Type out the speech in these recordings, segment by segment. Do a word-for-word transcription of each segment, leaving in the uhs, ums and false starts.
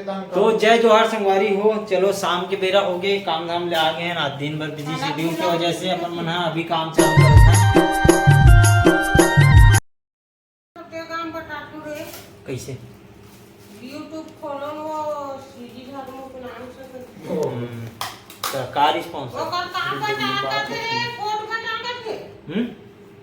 तो जय जोहार संगवारी हो। चलो, शाम के बेरा हो गए, काम धाम ले आ गए हैं, आज दिन भर बिजी शेड्यूल की वजह से अपन मन हा अभी काम चालू करत हन। सबके काम बता तू रे। कैसे? YouTube खोलो, वो सीजी धर्मो के नाम से कर। हम्म, तो का रिस्पॉन्स है? ओकर काम बता करके, कोड बता करके। हम्म?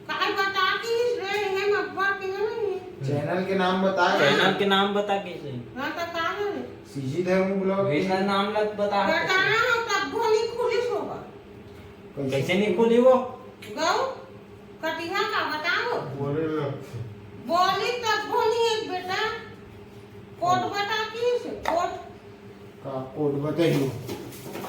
काय बता कि रे, ये मत बात के नहीं। चैनल के नाम बता। चैनल के नाम बता कैसे? हाँ, तो का है? सीजी धर्म ब्लॉग। वैसा नाम लग बता। बताना हो, तब वो नहीं खुलिस होगा। कैसे नहीं खुली वो? गौ, कटिहा का बताओ। बोले लगथे। बोली तब बोली एक बेटा। कोड बता किस? कोड। का कोड बताइयो?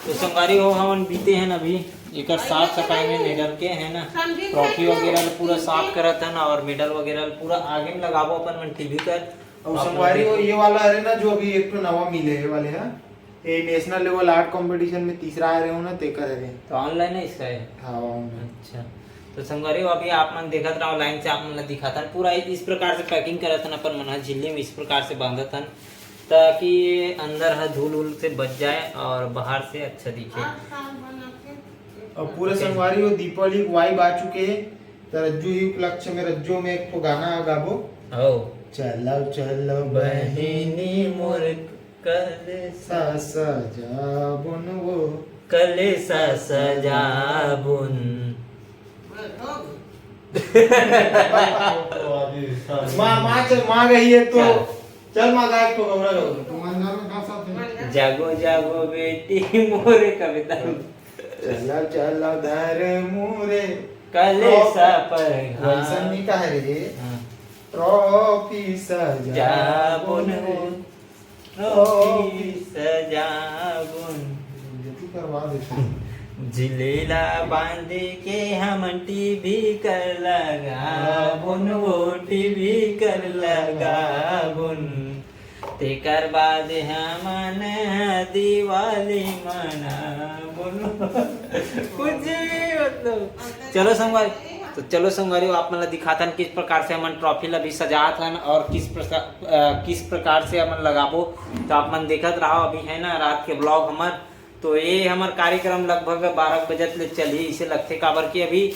तो संगवारी हो, हमन बीते हैं अभी एकर साफ सफाई में, मेडल के है ना, ट्रॉफी वगैरह ल पूरा साफ करत हन और मेडल वगैरह ल पूरा आगे में लगाबो अपन मन टीवी कर। और संगवारी हो, ये वाला हरे ना, जो अभी एक ठो नवा मिले, ये वाले हा, ये नेशनल लेवल आर्ट कंपटीशन में तीसरा आ रहे हो ना, तेकर हरे। तो ऑनलाइन है इसका ये? हाँ, ऑनलाइन। अच्छा, तो संगवारी हो, अभी आप मन देखत रहो लाइन से, आप मन ला दिखात हन पूरा इस प्रकार से पैकिंग करत हन अपन मन ह, झिल्ली में इस प्रकार से बांधत हन, ताकि ये अंदर ह धूल उल से बच जाए और बाहर से अच्छा दिखे। और पूरे संगवारी हो, दीपावली के वाइब आ चुके हे, त रज्जू ही उपलक्ष्य में रज्जो में एक ठो गाना गाबो। हो। चलो चलो बहिनी मोर कलेसा सजाबुन वो। कलेसा सजाबुन। माँ, माँ चल, माँ गई है तो। चल। चल माँ, गायक तो गौरा गौरा। जागो जागो बेटी मोरे कविता। चलो चलो धर मुरे। कलेसा पर वैसन नहीं कहे रे। हाँ। ट्रॉफी सजाबुन वो। ट्रॉफी सजाबुन। बेइज्जती करवा देते हैं। झिल्ली ला बांध के हमन टीवी कर लगाबुन वो, टीवी कर लगाबुन। तेकर बाद हमन ह दिवाली मनाबुन। कुछ भी मतलब। चलो संगवारी, तो चलो संगवारी, आप मन ला दिखाथन किस प्रकार से हमन ट्रॉफी ला भी सजात हन और किस प्रसा-, अ, किस प्रकार से हमन लगाबो। तो आप मन देखत रहो, अभी है ना रात के ब्लॉग हमर। तो ये हमर कार्यक्रम लगभग बारह बजे ले चलही, इसे लगथे, काबर कि अभी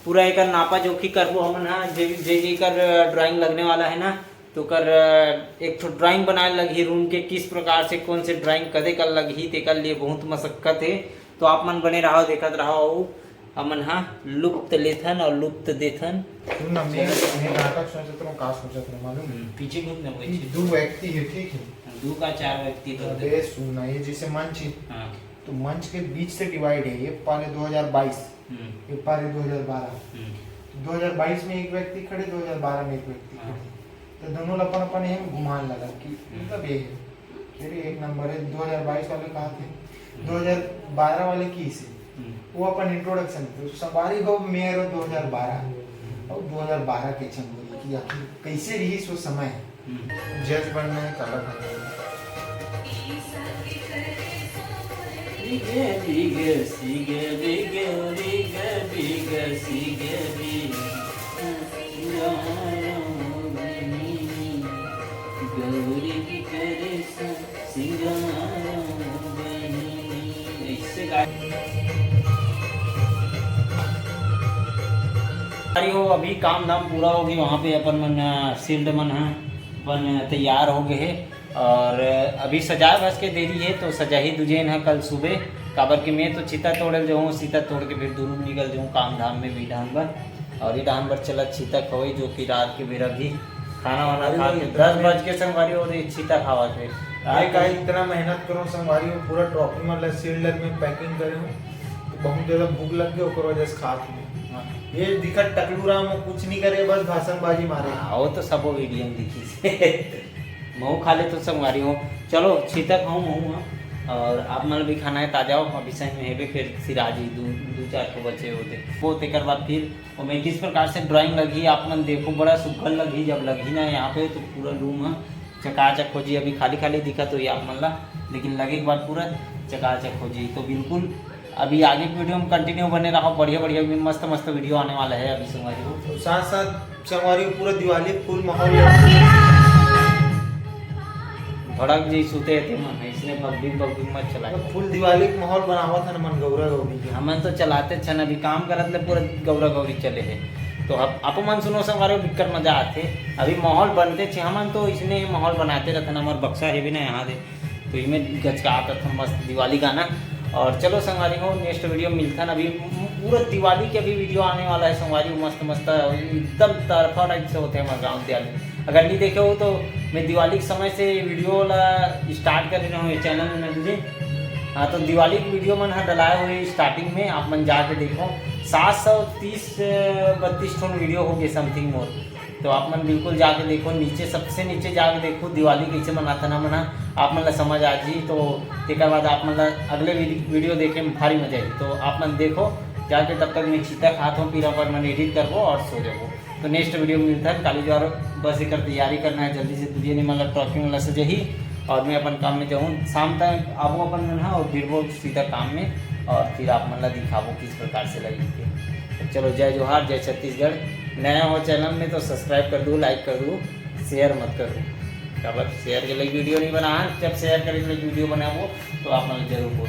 पूरा एकर नापा जोखी करबो हमन हा, जे, जे, जेकर ड्राइंग लगने वाला है ना, तो ओकर, अ, एक ठो ड्राइंग बनाए लगही रूम के, किस प्रकार से, कौन से ड्राइंग कदे कर लगही, तेकर लिए बहुत मशक्कत हे। तो आप मन बने रहो, देखत रहो, हमन हा लुप्त लेथन और लुप्त देथन। सुन ना, मैं, मैं नाटक सोचत रहूं, का सोचत रहूं मालूम है? हम्म, पीछे घूम ना, वही कि चीज। दो व्यक्ति है, ठीक है? दो का चार व्यक्ति तो अबे सुन ना, ये जैसे मंच है, हाँ। तो मंच के बीच से डिवाइड है, ये पारे दो हज़ार बाईस, हम्म। ये पारे दो हज़ार बारह। हम्म। तो दो हज़ार बाईस में एक व्यक्ति खड़े, दो हज़ार बारह में एक व्यक्ति हाँ। खड़े। तो दोनों ला अपन अपन एम घुमान लगा कि हम्म। मतलब ये है। फिर एक नंबर है, दो हज़ार बाईस वाले कहा थे, हम्म। दो हज़ार बारह वाले की से। हम्म। वो अपन इंट्रोडक्शन थे, संगवारी हो, मैं हरों दो हज़ार बारह। हम्म। और दो हज़ार बारह के चंगोरी की आखिर कैसे रही सो समय। हम्म। जज बनना है, काला बनना है। बिगे, बिगे, सिगे, बिगे, बिगे, बिगे, सिगे, बिगे। गौरी के करे सा सिंगार बनी। ऐसे गा-, अरे वो अभी काम धाम पूरा हो गई, वहाँ पे अपन मन, अ, शील्ड मन ह अपन तैयार हो गए हे। और अभी सजाए भस के देरी है, तो सजाही दुजेन है कल सुबह, काबर के मैं तो चिता तोड़े जाऊँ, चिता तोड़ के फिर दुनू निकल जाऊँ काम धाम में भी डहान बर। और ये डहान बर चलत चिता खवई, जो कि रात के बेरा भी खाना वाना अरे खा वो के इतना दस बज के संगवारी और ये चिता खावत है। मैं का इतना मेहनत करूँ संगवारी, वो पूरा ट्रॉफी मतलब सील्ड में पैकिंग करे हूँ, तो बहुत ज़्यादा भूख लग गई, ओकर वजह से खात हूँ। हाँ। ये दिखत टकलू राम वो कुछ नहीं करे, बस भाषणबाजी मारे। हाँ, वो तो सबो वीडियो में दिखी से। महू खा ले तो संगवारी हो। चलो, छितक हूँ, हूँ, हाँ। और आप मन भी खाना है, ताजा हो, अभी सही में हेबे, फिर सिराजी दू, दू चार को बचे होते। वो तेकर बाद फिर ओमे किस प्रकार से ड्राइंग लगही, आप मन देखो, बड़ा सुग्घर लगही। जब लगही ना यहाँ पे, तो पूरा रूम ह चकाचक हो जी। अभी खाली खाली दिखत होही आप मन ला, लेकिन लगे के बाद पूरा चकाचक हो जी। तो बिल्कुल अभी आगे के वीडियो में कंटिन्यू बने रहो, बढ़िया बढ़िया भी मस्त मस्त वीडियो आने वाला है अभी संगवारी हो। तो साथ साथ संगवारी हो, पूरा दिवाली फुल माहौल है। भड़क जइसे होथे ते मन, इसने बगबिग बगबिग मत चलाए। मतलब फुल दिवाली के माहौल बनावत हन मन गौरा गौरी के। हमन तो चलाते छन, अभी काम करत ले पूरा गौरा गौरी चले हे। तो अब आप मन सुनो संगवारी हो, बिकट मजा आथे। अभी माहौल बनते छे, हमन तो इसने माहौल बनाते रहथन। हमर बक्सा हे भी ना यहाँ दे, तो इमे गचकात रहथन मस्त दिवाली गाना। और चलो संगवारी हो, नेक्स्ट वीडियो मिलथन। अभी पूरा दिवाली के अभी वीडियो आने वाला है संगवारी हो, मस्त मस्त एकदम तरफा टाइप से होते हैं हमारे गाँव दिवाली। अगर नहीं देखे हो तो मैं दिवाली के समय से वीडियो ला स्टार्ट कर रहे हो ये चैनल में ना दीदी। हाँ, तो दिवाली के वीडियो मन ह डलाए हुए स्टार्टिंग में, आप मन जाके देखो, सात सौ तीस बत्तीस ठोन वीडियो हो गए समथिंग मोर। तो आप मन बिल्कुल जाके देखो, नीचे सबसे नीचे जाके देखो दिवाली कैसे मनाथन हमन ह, आप मन ला समझ आ जी। तो तेकर बाद आप मन ला अगले वीडि-, वीडियो देखे में भारी मजा आई। तो आप मन देखो जाके, तब तक मैं चीता खात हूँ, फिर अपन मन एडिट करबो और सो जाबो। तो नेक्स्ट वीडियो में मिलता है। काली जुहार, बस एकर तैयारी करना है जल्दी से, दीदी ने मतलब ट्रॉफी वाला सजही और मैं अपन काम में जाऊँ। शाम तक आबो अपन मन ह और गिरबो सीधा काम में और फिर आप मन ला दिखाबो किस प्रकार से लगी के। तो चलो, जय जोहार, जय छत्तीसगढ़। नया हो चैनल में तो सब्सक्राइब कर दो, लाइक कर दो, शेयर मत करो। काबर शेयर के लिए वीडियो नहीं बना, जब शेयर करे के लिए वीडियो बनाबो तो आप मन जरूर बोल